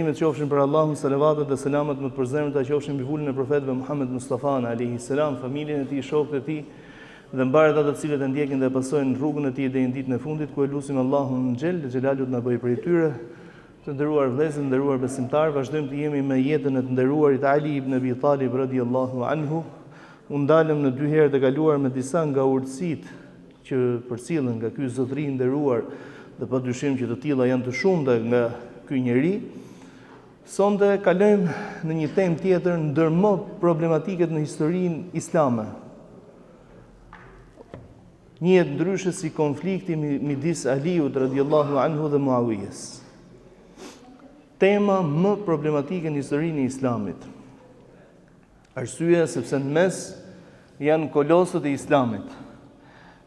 Falënderimet qofshin për Allahun, salavatet dhe selamet më të përzemërta qofshin mbi vulën e profetëve Muhammed Mustafa alayhi salam, familjen e tij, shokët e tij dhe mbarë ata të cilët e ndjekin dhe e pasojnë rrugën e tij deri në ditën e fundit, ku e lusim Allahun xhel xhelalu të na bëjë prej tyre. Të nderuar vëllezër, të nderuar besimtarë, vazhdojmë të jemi me jetën e të nderuarit Ali ibn Abi Talib radiallahu anhu. U ndalëm në dy herët e kaluar me disa nga urtësitë që përcillen nga ky zotëri i nderuar dhe pa dyshim që të tilla janë të shumta nga ky njeri. Sonte kalojmë në një temë tjetër ndër më problematiket në historinë islame. Njihet ndryshe si konflikti midis Aliut radiallahu anhu dhe Muawijes. Tema më problematike në historinë e Islamit. Arsyeja sepse në mes janë kolosët e Islamit.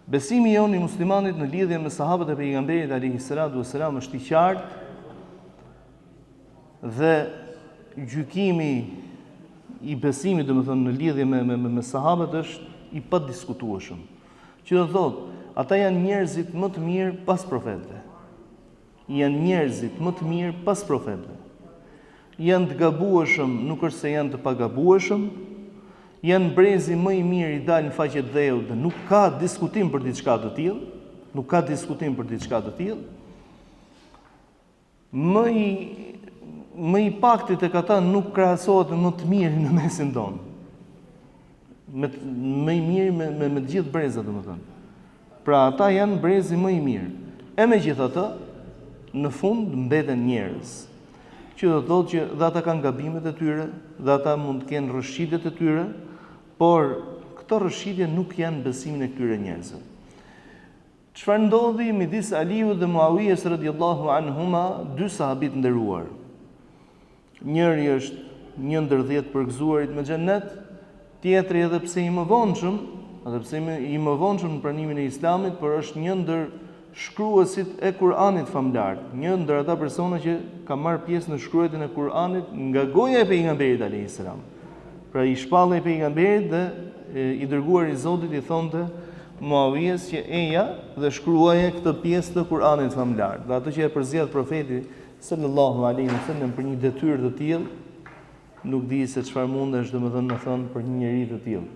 Besimi jonë i muslimanit në lidhje me sahabët e pejgamberit alayhi salatu wasalam është i qartë dhe gjykimi i besimit, domethënë në lidhje me me me sahabët është i padiskutueshëm. Që do të thotë, ata janë njerëzit më të mirë pas profetëve. Janë njerëzit më të mirë pas profetëve. Janë të gabueshëm, nuk është se janë të pagabueshëm, janë brezi më i mirë i dalë në faqe të dheut dhe nuk ka diskutim për diçka të tillë, nuk ka diskutim për diçka të tillë. Më i më i pakti tek ata nuk krahasohet me më të mirin në mesin tonë. Me më i miri me me, me të gjithë brezat, domethënë. Pra ata janë brezi më i mirë. E megjithatë, në fund mbeten njerëz. Që do të thotë që dhe ata kanë gabimet e tyre, dhe ata mund të kenë rrëshqitjet e tyre, por këto rrëshqitje nuk janë besimin e këtyre njerëzve. Çfarë ndodhi midis Aliut dhe Muawijes radiallahu anhuma, dy sahabi të nderuar? Njëri është një ndër 10 përgëzuarit me xhennet, tjetri edhe pse i mëvonshëm, edhe pse i mëvonshëm në pranimin e Islamit, por është një ndër shkruesit e Kur'anit famëlartë, një ndër ata persona që ka marrë pjesë në shkruajtjen e Kur'anit nga goja e pejgamberit alayhis salam. Pra i shpallej pejgamberit dhe i dërguari i Zotit i thonte Muawijes që eja dhe shkruaje këtë pjesë të Kur'anit famëlartë. Dhe atë që e përzgjedh profeti Sallallahu alaihi wasallam për një detyrë të tillë, nuk di se çfarë mundesh domethënë me thënë për një njeri të tillë.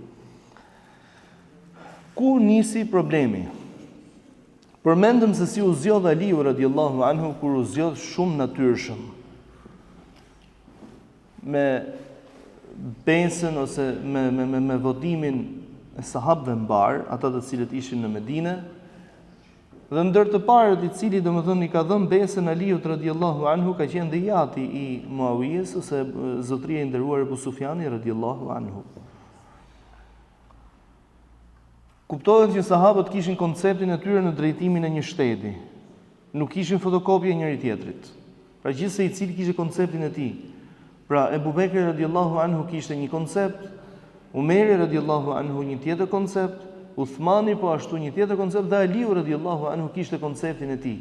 Ku nisi problemi? Përmendëm se si u zgjodh Aliu radiallahu anhu kur u zgjodh shumë natyrshëm me besën ose me me me, me votimin e sahabëve mbarë, ata të cilët ishin në Medinë, Dhe ndër të parët i cili domethënë i ka dhënë besën Aliut radiallahu anhu ka qenë dhe i ati i Muawijes ose zotëria i nderuar Ebu Sufjani radiallahu anhu. Kuptohet që sahabët kishin konceptin e tyre në drejtimin e një shteti. Nuk ishin fotokopje njëri-tjetrit. Pra gjithsecili kishte konceptin e tij. Pra Ebu Bekri radiallahu anhu kishte një koncept, Umeri radiallahu anhu një tjetër koncept, Uthmani po ashtu një tjetër koncept dhe Aliu radiallahu anhu kishte konceptin e tij.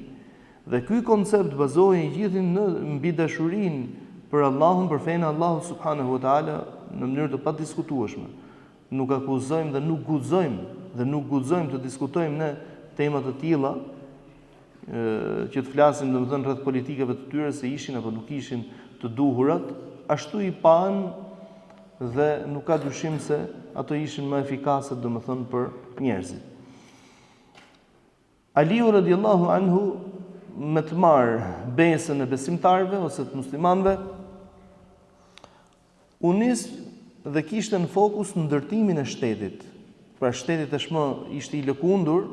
Dhe ky koncept bazohej i gjithi në mbi dashurinë për Allahun, për fenë e Allahut subhanahu wa taala në mënyrë të padiskutueshme. Nuk akuzojmë dhe nuk guxojmë dhe nuk guxojmë të diskutojmë ne tema të tilla që të flasim domethënë rreth politikave të tyre se ishin apo nuk ishin të duhurat, ashtu i panë dhe nuk ka dyshim se ato ishin më efikase domethënë për njerëzit. Aliu radiallahu anhu me të marrë besën e besimtarëve ose të muslimanëve, U nis dhe kishte në fokus ndërtimin e shtetit. Pra shteti tashmë ishte i lëkundur,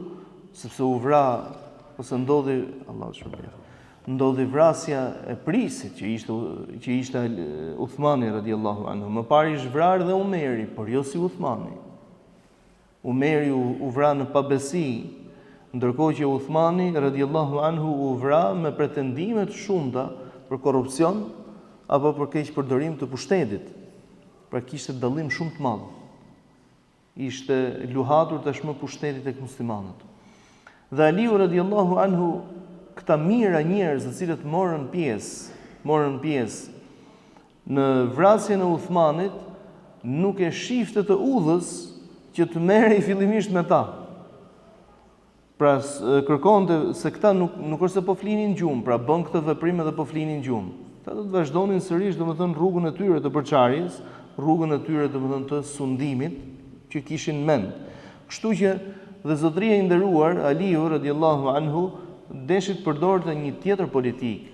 sepse u vra ose ndodhi, Allahu të shpërbleftë, ndodhi vrasja e prijësit që ishte që ishte Uthmani radiallahu anhu. Më parë ish vrarë dhe Umeri, por jo si Uthmani. Umeri u, u vra në pabesi, ndërkohë që Uthmani radiallahu anhu u vra me pretendime të shumta për korrupsion apo për keqpërdorim të pushtetit. Pra kishte dallim shumë të madh. Ishte luhatur tashmë pushteti tek muslimanët. Dhe Aliu radiallahu anhu këta mijëra njerëz të cilët morën pjesë, morën pjesë Në vrasjen e Uthmanit nuk e shifte të udhës që të merrej fillimisht me ta. Pra kërkonte se këta nuk nuk është se po flinin gjumë, pra bën këtë veprim edhe po flinin gjumë. Këta do të vazhdonin sërish, domethënë, rrugën e tyre të përçarjes, rrugën e tyre, domethënë, të sundimit që kishin mend. Kështu që dhe zotëria i nderuar, Aliu radiallahu anhu, deshi të përdorte një tjetër politikë,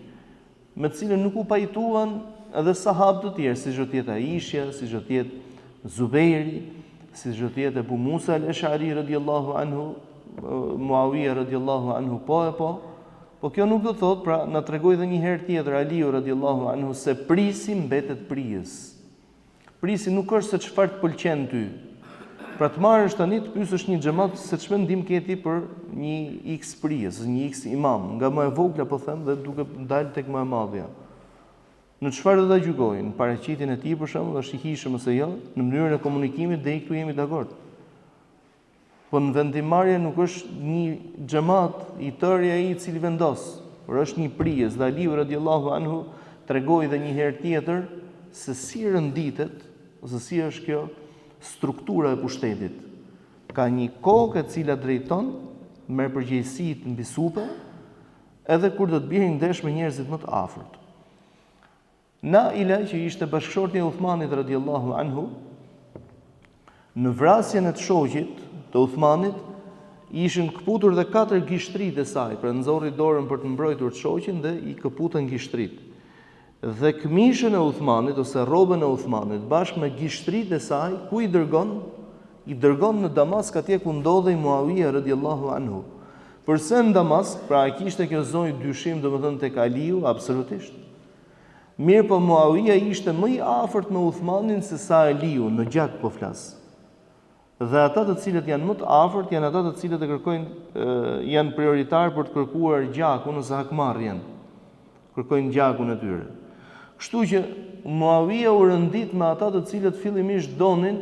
me të cilën nuk u pajtuan edhe sahabë të tjerë, siç do të jetë Aishja, siç do të jetë Zubejri, siç do të jetë Ebu Musa al-Esh'ari radiallahu anhu, Muawija radiallahu anhu, po e po, Po kjo nuk do të thotë, pra na tregoi edhe një herë tjetër Aliu radiallahu anhu se prijësi mbetet prijës. Prijësi nuk është se çfarë të pëlqen ty. Pra të marrësh tani të pyesësh një xhamat se ç'mendim ke ti për një X prijës, një X imam, nga më e vogla po them dhe duke dalë tek më e madhja. Në çfarë do ta gjykojë? Në paraqitjen e tij për shembull, është i hijshëm ose jo, në mënyrën e komunikimit deri këtu jemi dakord. Po në vendimmarrje nuk është një xhemat i tëri ai i cili vendos, por është një prijës dhe Aliu radiallahu anhu tregoi dhe një herë tjetër se si renditet ose si është kjo struktura e pushtetit. Ka një kokë e cila drejton, merr përgjegjësitë mbi supe, edhe kur do të bjerë ndesh me njerëzit më të afërt. Naila, që ishte bashkëshortja e Uthmanit radiallahu anhu, në vrasjen e të shoqit të Uthmanit, ishin këputur dhe katër gishtrit e saj, pra nxorri dorën për të mbrojtur të shoqin dhe i këputën gishtrit. Dhe këmishën e Uthmanit ose rrobën e Uthmanit bashkë me gishtrit e saj, ku i dërgon? I dërgon në Damask atje ku ndodhej Muawija radiallahu anhu. Përse në Damask? Pra a kishte kjo zonjë dyshim domethënë tek Aliu? Absolutisht. Mirëpo Muawija ishte më i afërt me Uthmanin se sa Aliu, në gjak po flas. Dhe ata të cilët janë më të afërt janë ata të cilët e kërkojnë janë prioritar për të kërkuar gjakun ose hakmarrjen. Kërkojnë gjakun e tyre. Kështu që Muawija u rendit me ata të cilët fillimisht donin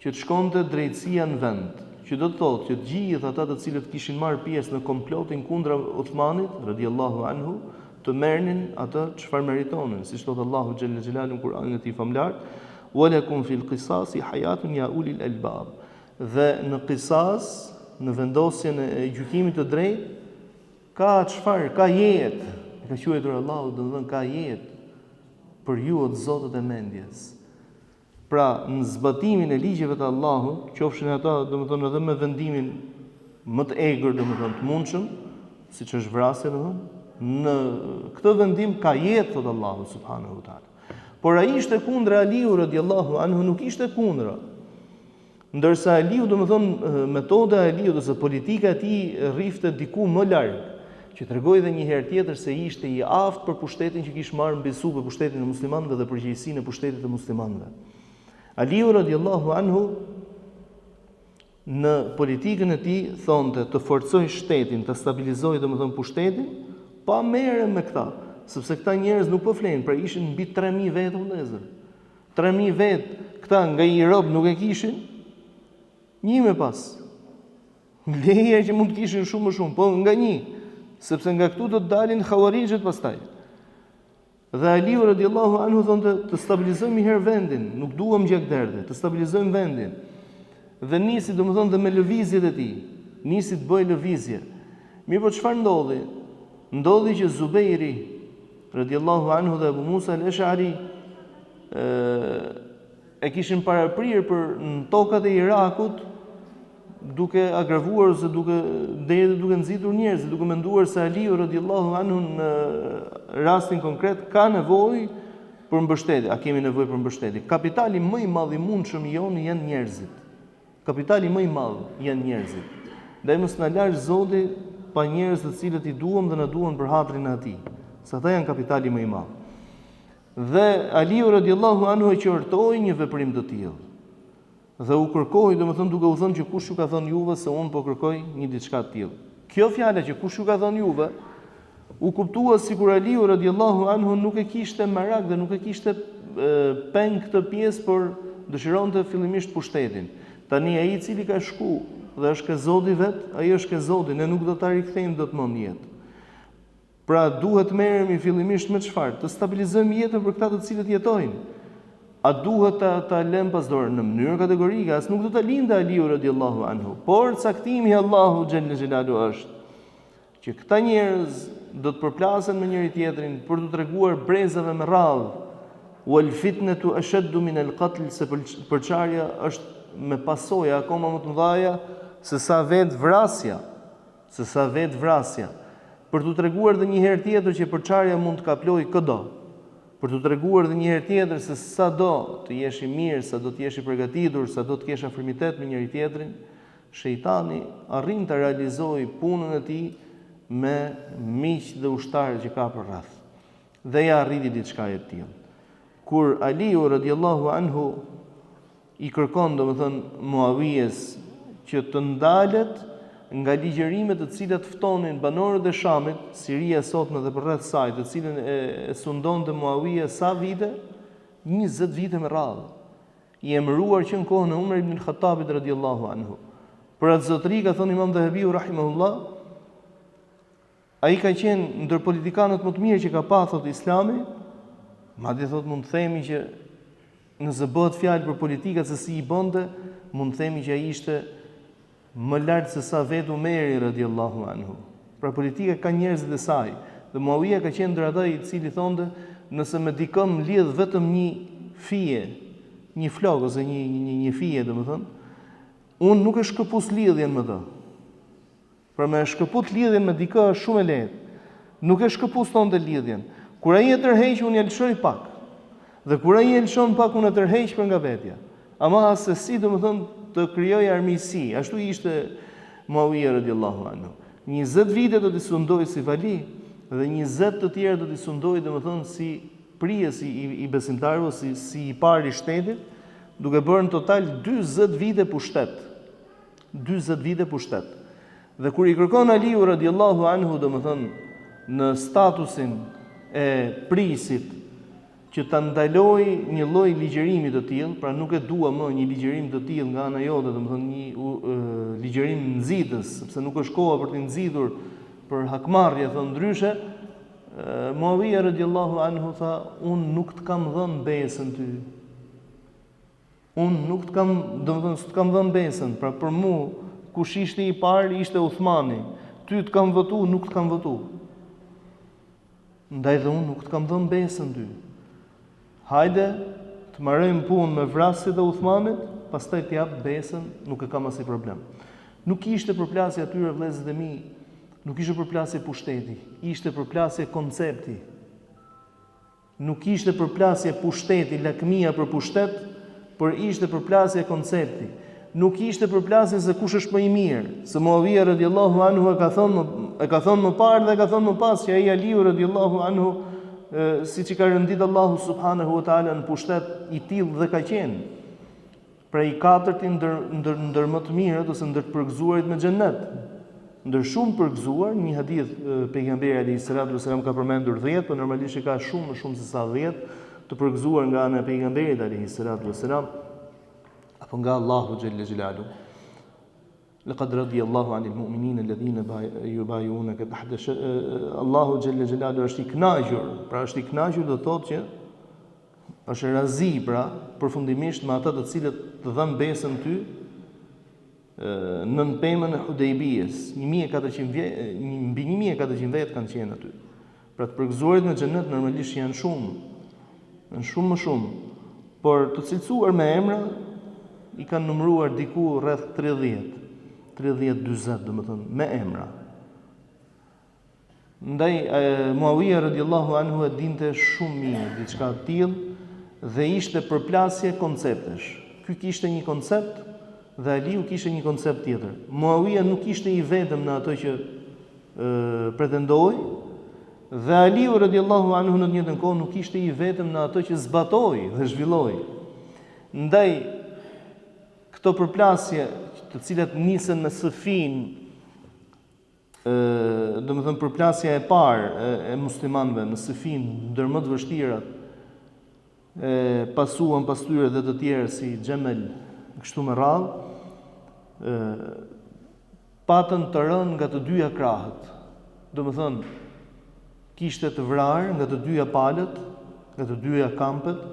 që të shkonte drejtësia në vend, që do të thotë që të gjithë ata të cilët kishin marrë pjesë në komplotin kundra Uthmanit, radiallahu anhu, të merrnin atë çfarë meritonin, siç thotë Allahu xhelle xhelaluhu në Kur'anin e Tij famëlartë, "Wa lakum fil qisasi hayatun ya ulil albab." Dhe në qisas, në vendosjen e gjykimit të drejtë, ka çfarë, ka jetë. E ka quajtur Allahu, domethënë ka jetë për ju o të zotët e mendjes. Pra, në zbatimin e ligjeve të Allahut, qofshin ata, domethënë edhe me vendimin më të egër, domethënë të mundshëm, siç është vrasja, domethënë, në këtë vendim ka jetë, thotë Allahu subhanahu wa taala. Por a ishte kundra Aliu radiallahu anhu, nuk ishte kundra. Ndërsa Aliu, domethënë, metoda e Aliut ose politika e tij rrifte diku më larg, që tregoi edhe një herë tjetër se ishte i aftë për pushtetin që kish marrë mbi supe pushtetin e muslimanëve dhe përgjegjësinë e pushtetit të muslimanëve. Aliu radiallahu anhu në politikën e tij thonte të forcojë shtetin, të stabilizojë domethënë pushtetin, pa merrem me këta, sepse këta njerëz nuk po flejnë, pra ishin mbi 3000 vetë vëllezër. 3000 vetë, këta nga një rob nuk e kishin, një me pas. Leje që mund të kishin shumë më shumë, po nga një, sepse nga këtu do të dalin havarixhët pastaj. Dhe Aliu radiallahu anhu thonte të stabilizojmë një herë vendin, nuk duam gjakderdhje, të stabilizojmë vendin. Dhe nisi, domethënë, dhe me lëvizjet e tij, nisi të bëjë lëvizje. Mirëpo çfarë ndodhi? Ndodhi që Zubejri, radiallahu anhu dhe Abu Musa al-Ash'ari e kishin paraprirë për në tokat e Irakut duke agravuar ose duke deri dhe duke nxitur njerëzit, duke menduar se Aliu radiallahu anhu në rastin konkret ka nevojë për mbështetje. A kemi nevojë për mbështetje? Kapitali më i madh i mundshëm i jonë janë njerëzit. Kapitali më i madh janë njerëzit. Ndaj mos na lashtë Zoti pa njerëz të cilët i duam dhe na duan për hatrin e Atij, se ata janë kapitali më i madh. Dhe Aliu radiallahu anhu e qortoi një veprim të tillë. Dhe u kërkoi, domethënë duke u thënë që kush ju ka thënë juve se unë po kërkoj një diçka të tillë. Kjo fjala që kush ju ka thënë juve, U kuptua sikur Aliu radiallahu anhu nuk e kishte merak dhe nuk e kishte peng këtë pjesë, por dëshironte fillimisht pushtetin. Tani ai i cili ka shku dhe është ke Zoti vet, ai është ke Zoti, ne nuk do ta rikthejmë dot më në jetë. Pra duhet të merremi fillimisht me çfarë? Të stabilizojmë jetën për këta të cilët jetojnë. A duhet ta ta lëmë pas dore në mënyrë kategorike? As nuk do ta linte Aliu radiallahu anhu. Por caktimi i Allahut xhelle xhelaluhu është Që këta njerëz do të përplasen me njëri-tjetrin për t'u treguar brezave me radhë, wal fitnatu ashaddu min al qatl, se përçarja është me pasoja akoma më të mëdha se sa vetë vrasja, se sa vetë vrasja. Për t'u treguar dhe një herë tjetër që përçarja mund të kaplojë këdo. Për t'u treguar dhe një herë tjetër se sado të jesh i mirë, sado të jesh i përgatitur, sado të kesh afrimitet me njëri-tjetrin, Shejtani arrin ta realizojë punën e tij me miqtë dhe ushtarët që ka përreth. Dhe ia arriti diçka e tillë. Kur Aliu radiallahu anhu i kërkon, domethënë, Muawijes që të ndalet nga ligjërimet të cilat ftonin banorët e Shamit, Siria e sotme dhe përreth saj, të cilën e, e sundonte Muawija sa vite? 20 vite me radhë. I emëruar që në kohën e Umer ibn al-Khattabit radiallahu anhu. Për atë zotëri ka thënë Imam Dhehebiu rahimahullah, ai ka qenë ndër politikanët më të mirë që ka pa thotë Islami, madje thotë mund të themi që nëse bëhet fjalë për politikat se si i bënte, mund të themi që ai ishte Më lart se sa vetë Umeri radiallahu anhu. Pra politika ka njerëzit e saj, dhe Muawija ka qenë ndër ata i cili thonte, nëse me dikë më lidh vetëm një fije, një flok ose një një një fije, domethënë, unë nuk e shkëpus lidhjen me të. Pra me e shkëput lidhjen me dikë është shumë e lehtë. Nuk e shkëpus thonte lidhjen. Kur ai e tërheq, unë ia lëshoj pak. Dhe kur ai e lëshon pak, unë e tërheq për nga vetja. Ama assesi, domethënë, të krijoj armiqësi. Ashtu ishte Muawija radiallahu anhu. 20 vite do t'i sundojë si vali dhe 20 të tjera do t'i sundojë, domethënë, si prijës i, i besimtarëve, si, si i pari i shtetit, duke bërë në total 40 vite pushtet. 40 vite pushtet. Dhe kur i kërkon Aliu radiallahu anhu, domethënë, në statusin e prijësit, që ta ndalojë një lloj ligjërimi të tillë, pra nuk e dua më një ligjërim të tillë nga ana jote, domethënë një uh, ligjërim nxitës, sepse nuk është koha për të nxitur për hakmarrje, thënë ndryshe, Muawija radiallahu anhu tha, unë nuk të kam dhënë besën ty. Unë nuk të kam, domethënë, s'të kam dhënë besën, pra për mu, kush ishte i parë, ishte Uthmani. Ty të kam votu, nuk të kam votu. Ndaj dhe unë nuk të kam dhënë besën ty. Hajde, të marojmë punë me vrasësit e Uthmanit, pastaj të jap besën, nuk e kam asnjë problem. Nuk ishte përplasje atyre vëllezërit e mi, nuk ishte përplasje pushteti, ishte përplasje koncepti. Nuk ishte përplasje pushteti, lakmia për pushtet, por ishte përplasje koncepti. Nuk ishte përplasje se kush është më i mirë, se Muawija radiallahu anhu e ka thënë e ka thënë më parë dhe e ka thënë më pas që ai Aliu radiallahu anhu siç i ka rendit Allahu subhanahu wa taala në pushtet i tillë dhe ka qenë. Pra i katërti ndër ndër ndër më të mirët ose ndër të përgëzuarit me xhennet. Ndër shumë të përgëzuar, një hadith pejgamberi alayhi salatu wasalam ka përmendur 10, por normalisht ka shumë më shumë se sa 10 të përgëzuar nga ana e pejgamberit alayhi salatu wasalam apo nga Allahu xhelle xhelalu. Laqad radiya Allahu 'anil mu'minina alladhina yubay'unaka tahta Allahu xhelle xhelalu është i kënaqur, pra është i kënaqur do të thotë që Është razi, pra, përfundimisht me ata të cilët të dhanë besën ty nën pemën e Hudejbijes, 1400 vje, mbi 1400 vetë kanë qenë aty. Pra të përgëzuarit me xhenet normalisht janë shumë, janë shumë më shumë, por të cilësuar me emra i kanë numëruar diku rreth 30, 30 40, domethënë me emra. Ndaj Muawija radiallahu anhu e dinte shumë mirë diçka të tillë dhe ishte përplasje konceptesh. Ky kishte një koncept dhe Aliu kishte një koncept tjetër. Muawija nuk ishte i vetëm në ato që e, pretendoi dhe Aliu radiallahu anhu në të njëjtën kohë nuk ishte i vetëm në ato që zbatoi dhe zhvilloi. Ndaj këto përplasje të cilat nisën me Sifin domethënë përplasja e parë e, e muslimanëve në Sifin, ndër më të vështirat, e pasuan pas tyre dhe të tjerë si Xhemel, kështu me radhë, e, patën të rënë nga të dyja krahët. Domethënë, kishte të vrarë nga të dyja palët, nga të dyja kampet,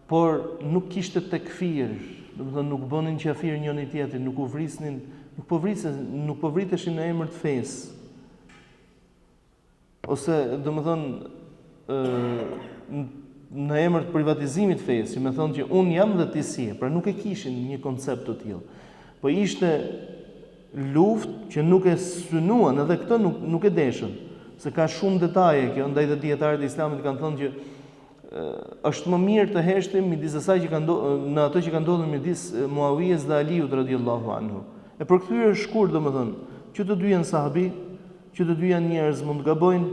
Por nuk kishte tekfir, domethënë nuk bënin qafir njëri tjetrin, nuk u vrisnin, nuk po vrisnin, nuk po vriteshin në emër të fesë. Ose, domethënë, në emër të privatizimit të fesë, që me thonë që unë jam dhe ti s'je, pra nuk e kishin një koncept të tillë. Po ishte luftë që nuk e synuan, edhe këtë nuk, nuk e deshën, se ka shumë detaje kjo, ndaj dhe dijetarët e islamit kanë thënë që është më mirë të heshtim midis asaj që ka në atë që ka ndodhur midis Muawijes dhe Aliut radiallahu anhu. E përkthyer shkurt domethënë, që të dy janë sahabi, Që të dy janë njerëz mund të gabojnë,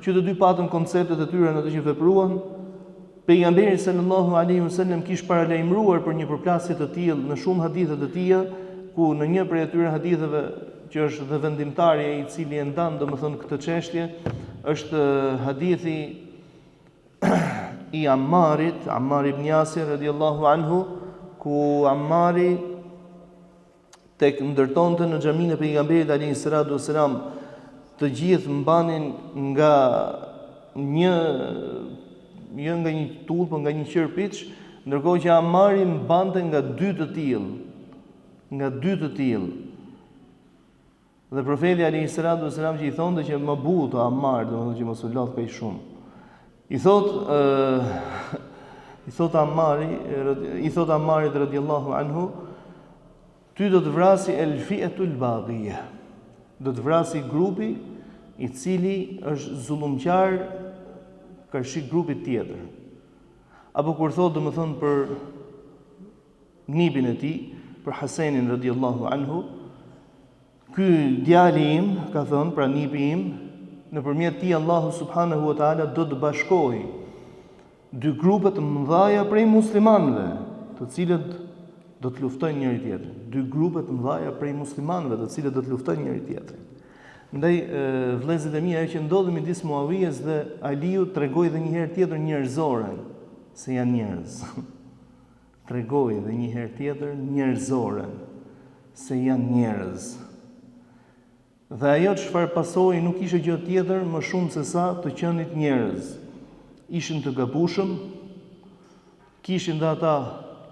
që të dy patën konceptet e tyre në atë që vepruan. Pejgamberi sallallahu alaihi wasallam kish paralajmëruar për një përplasje të tillë në shumë hadithe të tija, ku në një prej atyre haditheve që është dhe vendimtari i cili e ndan domethënë këtë çështje, është hadithi i Ammarit, Ammar ibn Yasir radiallahu anhu, ku Ammari tek ndërtonte në xhaminë e pejgamberit alayhi salatu wasalam të gjithë mbanin nga një jo nga një tullë, por nga një qerpiç, ndërkohë që Amari mbante nga dy të tillë, nga dy të tillë. Dhe profeti alayhi salatu wasalam që i thonte që më butë Ammar, domethënë që mos u lodh kaq shumë. I thot ë i thot Ammari, i thot Ammarit radiallahu anhu, ty do të vrasi el fi'atul baghia. Do të vrasi grupi i cili është zullumqar karshi grupit tjetër. Apo kur thot domethënë për nipin e tij, për Hasenin radiallahu anhu, ky djali im, ka thënë, pra nipi im, nëpërmjet tij Allahu subhanahu wa taala do të bashkojë dy grupe të mëdhaja prej muslimanëve, të cilët do të luftojnë njëri tjetrin. Dy grupe të mëdhaja prej muslimanëve, të cilët do të luftojnë njëri tjetrin. Ndaj vëllezërit e mi, ajo që ndodhi midis Muawijes dhe Aliut tregoi edhe një herë tjetër njerëzoren, se janë njerëz. Tregoi dhe një herë tjetër njerëzoren, se janë njerëz. Dhe ajo çfarë pasoi nuk ishte gjë tjetër më shumë se sa të qenit njerëz. Ishin të gabushëm, kishin dhe ata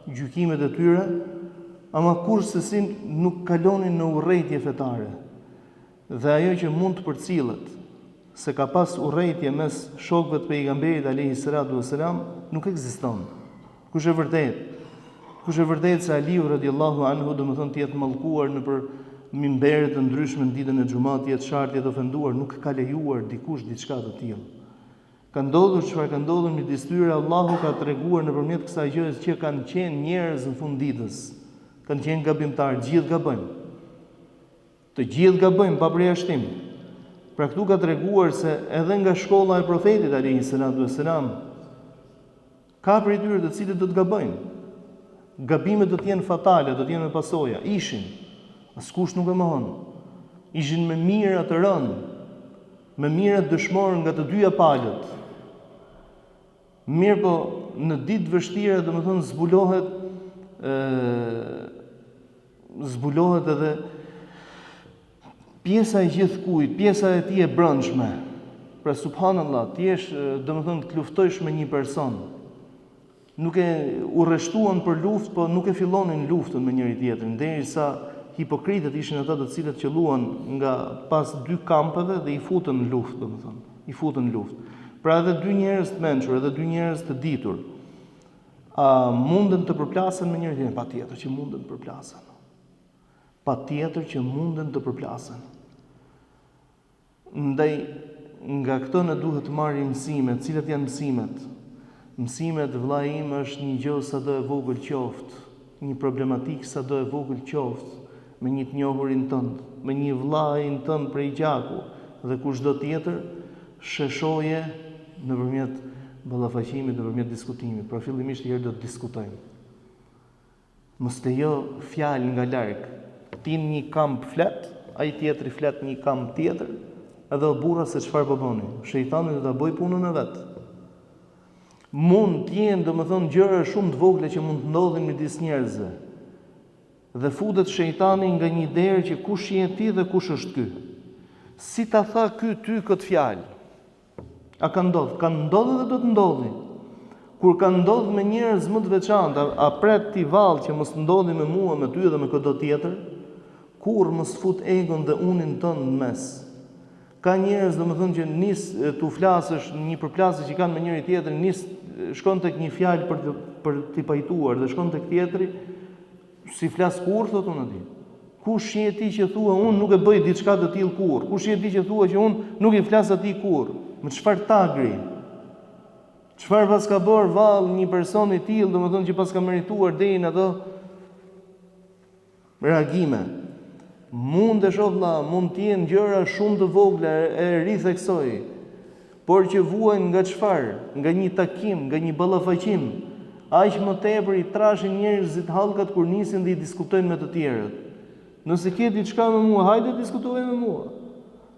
gjykimet e tyre, ama kurrsesi nuk kalonin në urrejtje fetare. Dhe ajo që mund të përcillet se ka pas urrejtje mes shokëve të pejgamberit alayhi salatu wasalam nuk ekziston. Nuk është e vërtetë. Nuk është e vërtetë se Aliu radiallahu anhu domethënë të jetë mallkuar nëpër mimbere të ndryshme në ditën e xhumat, të jetë sharë, të jetë ofenduar, nuk ka lejuar dikush diçka të tillë. Ka ndodhur çfarë ka ndodhur midis tyre, Allahu ka treguar nëpërmjet kësaj gjëje që kanë qenë njerëz në fund ditës. Kanë qenë gabimtarë, gjithë gabojnë. Të gjithë gabojnë pa përjashtim. Pra këtu ka treguar se edhe nga shkolla e profetit alayhi salatu wasalam ka prej tyre të cilët do të gabojnë. Gabimet do të jenë fatale, do të jenë me pasoja. Ishin. Askush nuk e mohon. Ishin me mijëra të rënë, me mijëra dëshmorë nga të dyja palët. Mirëpo, në ditë të vështira, domethënë zbulohet ë zbulohet edhe pjesa e gjithkujt, pjesa e tij e brendshme. Pra subhanallah, ti jesh, domethënë të luftojsh me një person. Nuk e u rreshtuan për luftë, po nuk e fillonin luftën me njëri tjetrin, derisa hipokritët ishin ata të cilët qëlluan nga pas dy kampeve dhe i futën në luftë, domethënë, i futën në luftë. Pra edhe dy njerëz të mençur, edhe dy njerëz të ditur, A munden të përplasen me njëri tjetrin? Patjetër që munden të përplasen. Patjetër që munden të përplasen. Ndaj nga këto ne duhet të marrim mësime, cilat janë mësimet? Mësimet vëllai im është një gjë sado e vogël qoftë, një problematikë sado e vogël qoftë, me një të njohurin tënd, me një vëllain tënd prej gjaku dhe kushdo tjetër, sheshoje nëpërmjet ballafaqimit, nëpërmjet diskutimit. Pra fillimisht një herë do të diskutojmë. Mos lejo fjalë nga larg. Ti në një kamp flet, ai tjetri flet në një kamp tjetër, edhe o burra se çfarë po bëni. Shejtani do ta bëjë punën e vet. Mund të jenë, domethënë, gjëra shumë të vogla që mund të ndodhin midis njerëzve. Dhe futet shejtani nga një derë që kush je ti dhe kush është ky. Si ta tha ky ty këtë fjalë? A ka ndodh? Ka ndodh dhe do të ndodhi. Kur ka ndodh me njerëz më të veçantë, a, a pret ti vallë që mos të ndodhi me mua, me ty dhe me këdo tjetër? Kurrë mos fut egon dhe unin tënd në mes. Ka njerëz domethënë që nis t'u flasësh në një përplasje që kanë me njëri tjetrin, nis shkon tek një fjalë për të për t'i pajtuar dhe shkon tek tjetri, s'i flas kurrë thotë unë atij. Kush je ti që thua unë nuk e bëj diçka të tillë kurrë? Kush je ti që thua që unë nuk i flas atij kurrë? Me çfarë tagri? Çfarë paska bërë vallë një person i tillë, domethënë që paska merituar deri në ato reagime? Mundesh o vëlla, mund të jenë gjëra shumë të vogla e ritheksoj, por që vuajnë nga çfarë? Nga një takim, nga një ballafaqim. Aq më tepër i trashin njerëzit hallkat kur nisin dhe i diskutojnë me të tjerët. Nëse ke diçka me mua, hajde diskutoje me mua.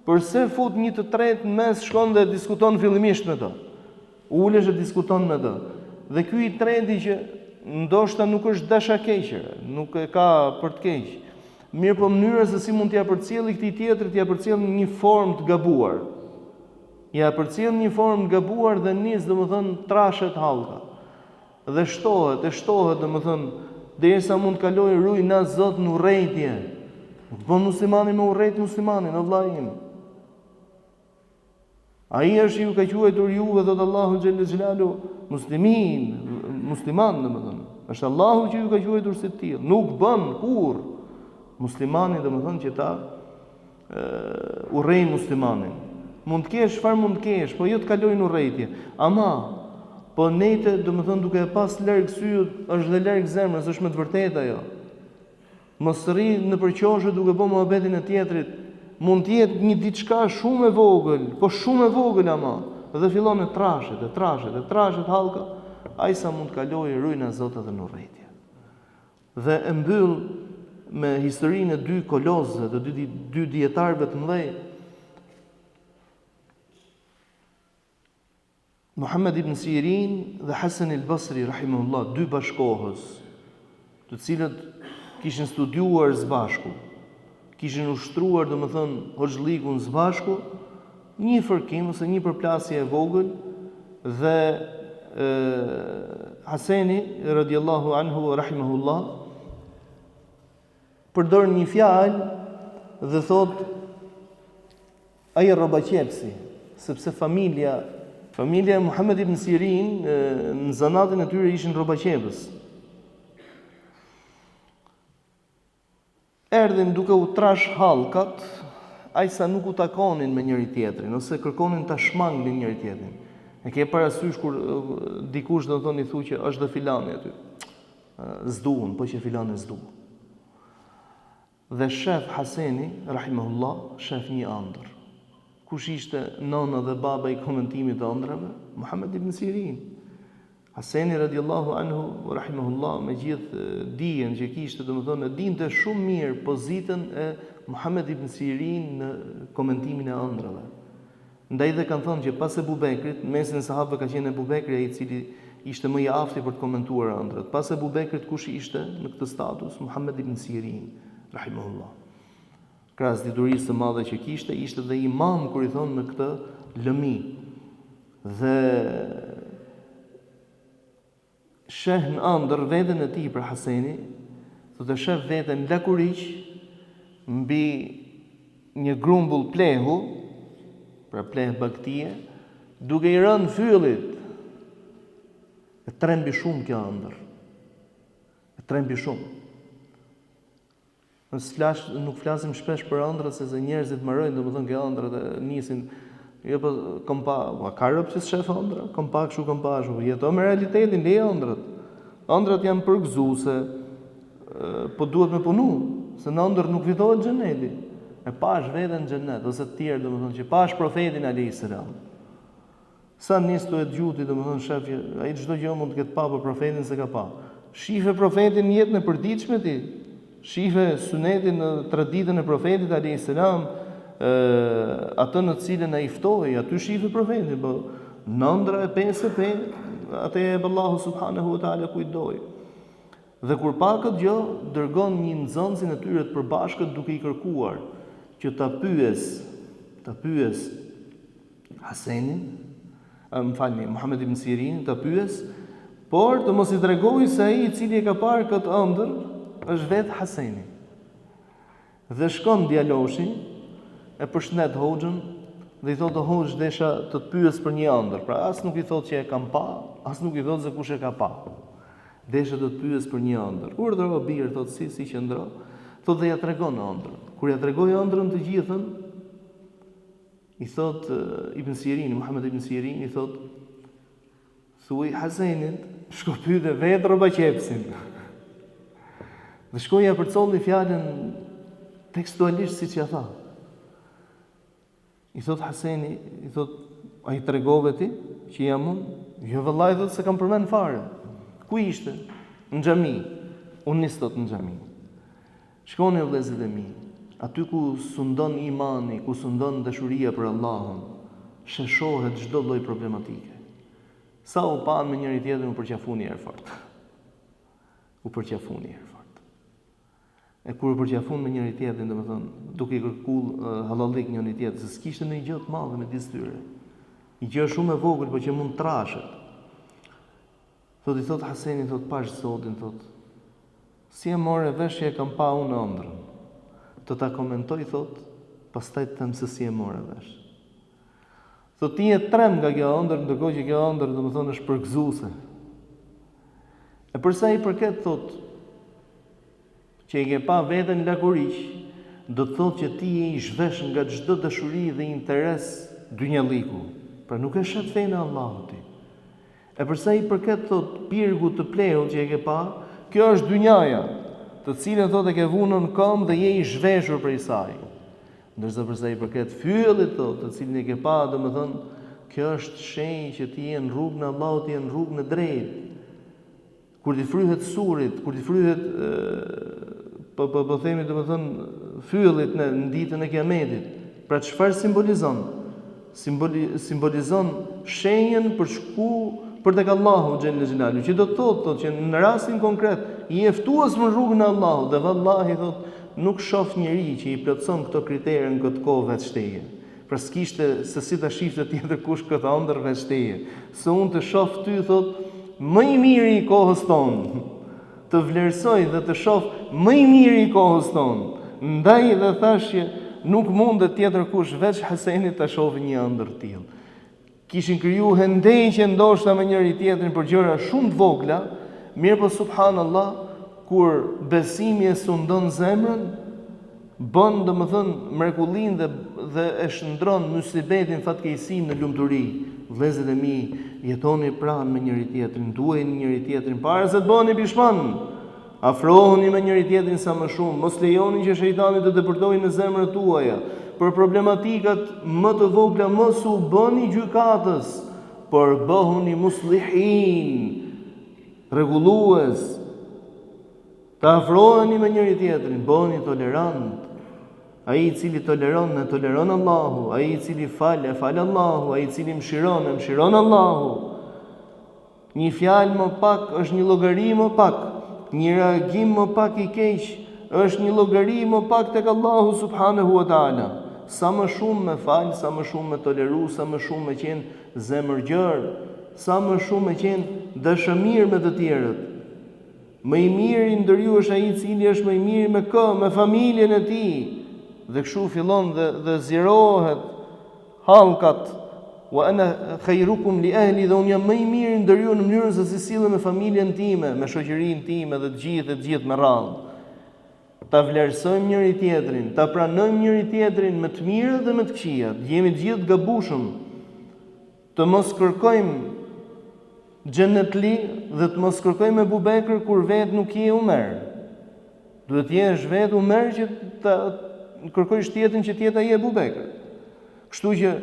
Përse fut një të tretë në mes shkon dhe diskuton fillimisht me të. Ulesh e diskuton me të. Dhe ky i treti që ndoshta nuk është dashakeq, nuk e ka për të keq. Mirëpo mënyra se si mund t'ia përcjelli këtij tjetrit, ia përcjell në një formë të gabuar. Ia përcjell në një formë të gabuar dhe nis, domethënë, trashet hallka. Dhe shtohet, e shtohet, domethënë, derisa mund të kalojë rujna Zot në urrejtje. Nuk bën muslimani me urrejt muslimanin, o vëllai im. Ai është që ju ka quajtur juve, thotë Allahu xhelle xhelaluhu, muslimin, musliman, domethënë. Është Allahu që ju ka quajtur si të tillë. Nuk bën kurrë muslimani, domethënë, që ta urrejë muslimanin. Mund të kesh çfarë mund të kesh, po jo të kalojë në urrejtje. Ama, po nejte, domethënë, duke e pas larg syut, është dhe larg zemrës, është me të vërtetë ajo. Mos rri nëpër qoshe duke bo muhabetin e tjetrit, mund të jetë një diçka shumë e vogël, po shumë e vogël ama, dhe fillon e trashet, e trashet, e trashet hallka, aq sa mund të kalojë rujna Zot edhe në urrejtje. Dhe e mbyll me historinë e dy kolosëve, të dy, dy dijetarëve të mëdhenj, Muhammed ibn Sirin dhe Hasan el-Basri rahimahullah, dy bashkohës, të cilët kishin studiuar së bashku, kishin ushtruar, domethënë, hoxhllikun së bashku, një fërkim ose një përplasje e vogël dhe e, Haseni radiallahu anhu rahimahullah përdor një fjalë dhe thotë Ai rrobaqepësi, sepse familja familja e Muhammed ibn Sirin në zanatin e tyre ishin rrobaqepës. Erdhin duke u trash hallkat, aq sa nuk u takonin me njëri tjetrin ose kërkonin ta shmangnin njëri tjetrin. E ke parasysh kur dikush do të thonë i thu që është dhe filani aty. S'du unë, po qe filani s'du. Dhe shef Haseni, rahimehullah, shef një ëndërr. Kush ishte nëna dhe baba i komentimit të ëndrrave? Muhammed ibn Sirin. Haseni radiallahu anhu, rahimehullah, me gjithë dijen që kishte, domethënë, e dinte shumë mirë pozitën e Muhammed ibn Sirin në komentimin e ëndrrave. Ndaj dhe kanë thënë që pas Ebu Bekrit, në mesin e sahabëve ka qenë Ebu Bekri ai i cili ishte më i afti për të komentuar ëndrrat. Pas Ebu Bekrit kush ishte në këtë status? Muhammed ibn Sirin, rahimahullah. Krahas diturisë së madhe që kishte, ishte dhe imam kur i thonë në këtë lëmi. Dhe Sheh në ëndërr veten e tij pra Haseni, thotë e shef veten lakuriq mbi një grumbull plehu, pra pleh bagëtie, duke i rënë fyllit. E trembi shumë kjo ëndërr. E trembi shumë. S'flas, nuk flasim shpesh për ëndrrat se se njerëzit mërojnë, domethënë ke ëndrrat e nisin jo po kom pa, po ka rob që s'shef ëndrra, kom pa kështu, kom pa ashtu. Jeto me realitetin, leje ëndrrat. Ëndrrat janë përgëzuese, po duhet me punu, se në ëndërr nuk fitohet xheneti. E pash veten në xhenet ose të tjerë, domethënë që pash profetin alayhis salam. Sa nis tu e dëgju ti, domethënë shef që ai çdo gjë mund të ketë pa, por profetin s'e ka pa. Shife profetin në jetën e përditshme ti. Shife sunetin në traditën e profetit alayhis salam, atë në të cilën ai ftoi, aty shife profetin, po në ëndra e pe s'e pe, atë e jep Allahu subhanahu wa taala kujt dojë. Dhe kur pa këtë gjë, dërgon një nxënësin e tyre të përbashkët duke i kërkuar që ta pyes, ta pyes Hasenin, më falni, Muhammed ibn Sirin, ta pyes, por të mos i tregojë se ai i cili e ka parë këtë ëndërr është vetë Haseni. Dhe shkon djaloshi, e përshëndet hoxhën, Dhe i thotë o hoxhë desha të të pyes për një ëndërr. Pra as nuk i thotë që e kam pa, as nuk i thotë se kush e ka pa. Desha të të pyes për një ëndërr. Urdhëro bir, thotë si si qëndro. Thotë dhe ia tregon ëndrrën. Kur ia tregoi ëndrrën të gjithën, i thotë Ibn Sirini, Muhammed Ibn Sirini i thotë Thuaj Hasenit, shko pyete vetë rrobaqepësin. Dhe shkoi ia përcolli fjalën tekstualisht siç ia tha. I thot Haseni, i thot, a i tregove ti që jam unë? Jo vëllai thot s'e kam përmend fare. Ku ishte? Në xhami. U nis thot në xhami. Shikoni o vëllezërit e mi, aty ku sundon imani, ku sundon dashuria për Allahun, sheshohet çdo lloj problematike. Sa u panë me njëri tjetrin u përqafun një herë fort. U përqafun një herë fort. E kur u përqafun me njëri tjetrin, domethënë, duke i kërku hallallik njëri tjetrit, se s'kishte ndonjë gjë të madhe midis tyre. Një gjë shumë e vogël, por që mund të trashet. Thotë i thotë Haseni, thotë pash Zotin, thotë si e more vesh që e kam pa unë ëndrrën. Të ta komentoj, thotë, pastaj të them se si e more vesh. Thotë ti je tremb nga kjo ëndërr, ndërkohë që kjo ëndërr, domethënë, është përgëzuese. E për sa i përket thotë që e ke pa veten lakuriq, do të thotë që ti je i zhvesh nga çdo dashuri dhe interes dynjalliku. Pra nuk e shet fenë e Allahut ti. E për sa i përket thotë pirgut të plehut që e ke pa, kjo është dynjaja, të cilën thotë e ke vunë nën këmbë dhe je i zhveshur prej saj. Ndërsa për sa i përket fyellit thotë, të cilin e ke pa, domethënë, kjo është shenjë që ti je në rrugën e Allahut, ti je në rrugën e drejtë. Kur t'i fryhet surit, kur t'i fryhet po po po themi domethënë fyellit në, në ditën e Kiametit. Pra çfarë simbolizon? Simboli, simbolizon shenjën për shku për tek Allahu xhelle xhelalu, që do të thotë thotë që në rastin konkret je ftues në rrugën e Allahut dhe vallahi thotë nuk shoh njeri që i plotëson këto kritere në këtë kohë veç teje. Pra s'kishte se si ta shifte tjetër kush këtë ëndërr veç teje. Se unë të shoh ty, thotë, më i miri i kohës tonë. Të vlerësoj dhe të shoh më i miri i kohës tonë. Ndaj dhe thashë që nuk mundet tjetër kush veç Hasenit ta shohë një ëndërr të tillë. Kishin kriju hendeqe ndoshta me njëri tjetrin për gjëra shumë të vogla, mirëpo subhanallah, kur besimi e sundon zemrën, bën domethënë mrekullinë dhe dhe e shndron mysibetin fatkeqësinë në lumturi. Vëllezërit e mi, jetoni pranë me njëri tjetrin, duajeni njëri tjetrin para se të bëheni pishman. Afrohuni me njëri-tjetrin sa më shumë, mos lejoni që shejtani të depërtojë në zemrat tuaja. Për problematikat më të vogla mos u bëni gjykatës, por bëhuni muslihin, rregullues. Të afroheni me njëri-tjetrin, bëhuni tolerant. Ai i cili toleron, e toleron Allahu, ai i cili fal, e fal Allahu, ai i cili mëshiron, e mëshiron Allahu. Një fjalë më pak është një llogari më pak, një reagim më pak i keq është një llogari më pak tek Allahu subhanahu wa taala. Sa më shumë me fal, sa më shumë me toleru, sa më shumë me qenë zemërgjerë, sa më shumë me qenë dashamirë me të tjerët. Më i miri ndër ju është ai i cili është më i miri me kë, me familjen e tij. Dhe kështu fillon dhe dhe zgjerohet hallkat wa ana khayrukum li ahli dhe unë jam më i miri ndër ju në mënyrën se si sillem me familjen time, me shoqërinë time dhe të gjithë e të gjithë me radhë. Ta vlerësojmë njëri tjetrin, ta pranojmë njëri tjetrin me të mirat dhe me të këqijat. Jemi të gjithë të gabushëm. Të mos kërkojmë xhenetli dhe të mos kërkojmë Ebu Bekër kur vetë nuk je Umer. Duhet të jesh vetë Umer që ta kërkojsh tjetrin që të jetë ai Ebu Bekër. Kështu që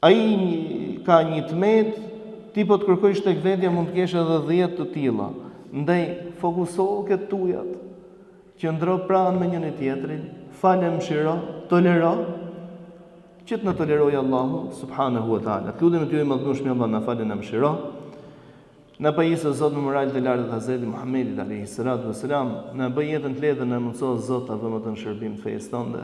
ai ka një të metë, ti po të kërkojsh tek vetja mund të kesh edhe 10 të tilla. Ndaj fokusohu ke të tujat. Qëndro pranë me njëri tjetrin, fal e mëshiro, tolero, Që të na tolerojë Allahu subhanahu wa taala. Të lutemi ty i madhnushmi Allah na fal e na mëshiro. Na pajis o Zot me moral të lartë të Hazreti Muhammedit alayhi salatu wasalam, na bëj jetën të lehtë dhe na mundëso Zot ta vëmë atë në shërbim të fesë tënde.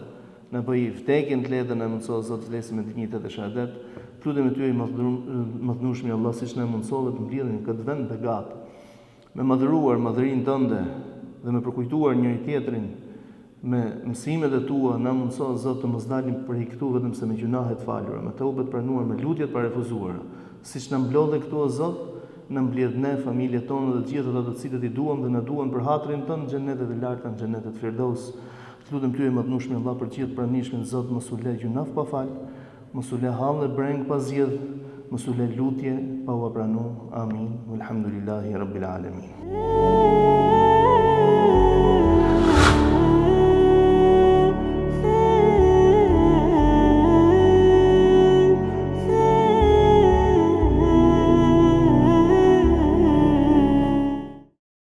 Na bëj vdekjen të lehtë dhe na mundëso Zot të vdesim me dinjitet e shahadet. Të lutemi ty i madhnushmi Allah siç na mundësove të mblidhemi në këtë vend begat. Me madhëruar madhërinë tënde dhe me përkujtuar njëri tjetrin. Me mësimet e tua na mundëso o Zot të mos dalim prej këtu vetëm se me gjynahe të falura, me teube të pranuar, me lutje të parefuzuara. Siç na mblodhe këtu o Zot, na mbledh ne, familjet tona dhe të gjithë ata të cilët i duam dhe na duan për hatrin tënd në xhenetet e larta, në xhenetet Firdaus. Të lutem ty e Madhnushmi Allah për të gjithë të pranishmit Zot mos u le gjynah pa fal, mos u le hall e brengë pa zgjidh, mos u le lutje pa ua pranu. Amin. Walhamdulillahi Rabbil Alamin.